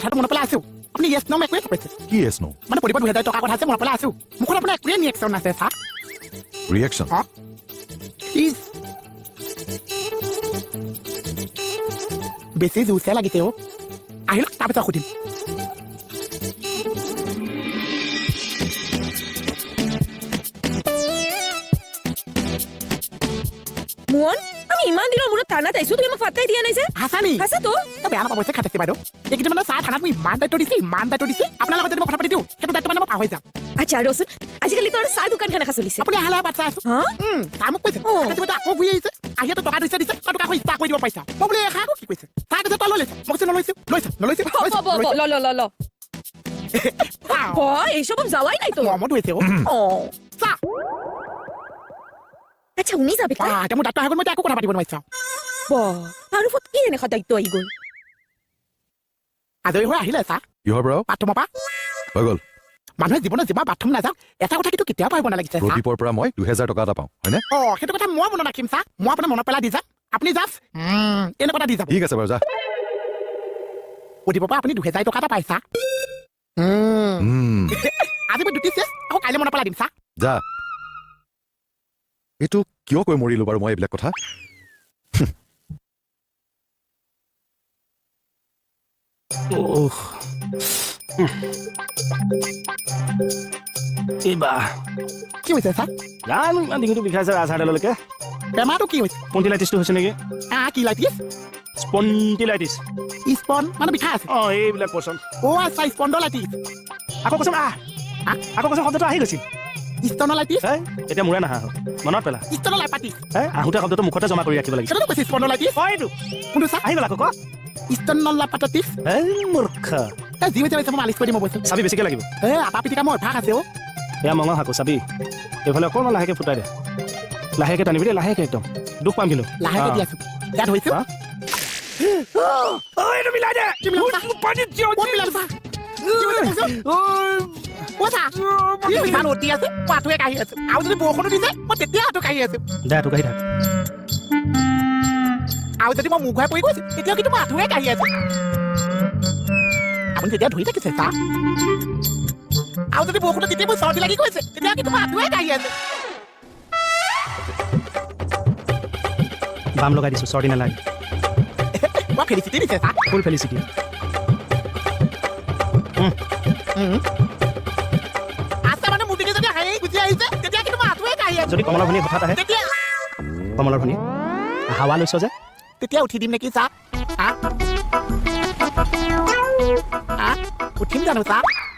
কথাটো মনত পেলাই আছো। আপুনি য়েছ ন একোৱে কৈছে। কি য়েছ নো? মানে প্ৰতিবাদ 2000 টকাৰ কথা আছে, মনত পেলাই আছো। মুখত আপোনাৰ একোৱে ৰিয়েকশ্যন আছে ছাৰ। ৰিয়েকশ্যন? হা? ইছ, বেছি জোৰছে লাগিছে অ'। আহিলক, তাৰপিছত সুধিম। মোহন, আমি ইমান দিনৰ মূৰত থানাত আহিছো, তুমি মোক ফাটাই দিয়া নাই যে। হাঁচা নি? হাঁচাতো। তই বেয়া নাপাব, খাটাইছে বাইদেউ। এইকেইদিন মানে চাহ থানাত মোক ইমান দায়িত্ব দিছে, ইমান দায়িত্ব দিছে, আপোনাৰ লগত যদি মই কথা পাতি দিওঁ, সেইটো দায়িত্ব মানে মই পাহৰি যাম। আচ্ছা ৰচোন, আজিকালি তো আৰু চাহ দোকানখন এখন চলিছে। আপুনি আহা বাট চাই আছো। হা? ছাৰ মোক কৈছে, অ। খাটাইছে, আকৌ ঘূৰি আহিছে। আহি তো টকা দিছে, দিছে, তই টকা ইচ্ছা কৰি দিব পাৰিছা। মই বোলে এষাৰ আকৌ কি কৈছে? ছাৰ কৈছে, তই লৈ লৈছ। মই কৈছে নলৈছো, লৈছ নলৈছে। হ'ব হ'ব হ'ব, ল ল ল ল। বা, এইসব যাওয়াই নাই তো। মৰমত হৈছে অ'। অ। চা। আচ্ছা, উনি যাবে বা, এতিয়া মোৰ দায়িত্ব আহি গ'ল, মই এতিয়া একো কথা পাতিব নোৱাৰিছো। বা, আৰু ফট কি এনেকুৱা দায়িত্ব আহি গ'ল? আজৰি হৈ আহিলে চা। কিহৰ পৰা? বাথৰুমৰ পৰা। হৈ গ'ল। মানুহে জীৱনত যিমান বাথৰুম নাযাওক, এটা কথা কিন্তু কেতিয়াও পাহৰিব নালাগিছে চা। প্ৰদীপৰ পৰা মই 2000 টকা এটা পাওঁ, হয়নে? অ, সেইটো কথা মই মনত ৰাখিম চা। মই আপোনাক মনত পেলাই দি যাম, আপুনি জাষ্ট এনেকুৱা এটা দি যাব। ঠিক আছে বাৰু, যা। প্ৰদীপৰ পৰা আপুনি 2000 টকা এটা পাইছা। আজি মই দুটি চেছ, আকৌ কাইলৈ মনত পেলাই দিম চা। যা। এইটো কিয় কৈ মৰিলো বাৰু মই এইবিলাক কথা? এইবা। কি হৈছে চা? জানো, ইমান ডিঙিটো বিষাইছে ৰাজহাড়লৈকে। বেমাৰটো কি হৈছে? পণ্টিলাইটিছটো হৈছে নেকি? আহ, কি লাইটিছ? স্পণ্টিলাইটিছ। স্পন মানে বিষাই আছে? অ, এইবিলাক পচন। অ আচ্ছা, স্পণ্ডলাইটিছ। আকৌ কৈছোন, আহ। হা? আকৌ কৈছোন, শব্দটো আহি গৈছিল। স্তনলাইটিছ। হেই, এতিয়া মোৰে নাহা হ'ল, মনত পেলা। স্তনলাইপাটিছ। হেই, আহোঁতে শব্দটো মুখতে জমা কৰি ৰাখিব লাগিছিল। সেইটো কৈছে স্পণ্ডলাইটিছ। অ, এইটো। কোনটো চা? আহি গ'ল, আকৌ ক। স্তনলাপাটাটিছ। হেই মূৰ্খ। এই যি হৈছে হৈছে, মই মালিচ কৰি দিম অৱশ্যে। চাবি, বেছিকে লাগিব। এ আটা পিটিকা মোৰ অভ্যাস আছে অ'। এয়া মঙহ আকৌ চাবি। এইফালে অকণমান লাহেকে ফুটাই দে, লাহেকে টানিবি দেই, লাহেকে একদম, দুখ পাম কিন্তু। লাহেকে দি আছো, ইয়াত ধৰিছো। হা? ঐ, এইটো মিলাই দে। কি মিলাম চা? পানীত ক'ত মিলাম চা? কি হৈছে কওকচোন? অ' চা, ই ইমান অতি আছে, মই আঁঠুৱে কাঢ়ি আছো। আৰু যদি বৰষুণো দিছে, মই তেতিয়া আঁঠু কাঢ়ি আছো। দে, আঁঠু কাঢ়ি থাক। আৰু যদি মই মূৰ ঘূৰাই পৰি গৈছো, তেতিয়াও কিন্তু মই আঁঠুৱে কাঢ়ি আছো। আপুনি তেতিয়া ধৰি থাকিছে চা। আৰু যদি বৰষুণত তেতিয়া মোৰ চৰ্দি লাগি গৈছে, তেতিয়া কিন্তু মই আঁঠুৱে কাঢ়ি আছো। বাম লগাই দিছো, চৰ্দি নালাগে। মই ফেলিচিটি দিছে চা। ফুল ফেলিচিটি। আছে মানে মোৰ দিকে যদি হাঁহি গুচি আহিছে, তেতিয়া কিন্তু মই আঁঠুৱে কাঢ়ি আছো। যদি কমলৰ ভনী হঠাৎ আহে? তেতিয়া কমলৰ ভনী হাৱা লৈছ যে। তেতিয়া উঠি দিম নেকি চা? হা হা, উঠিম জানো চা?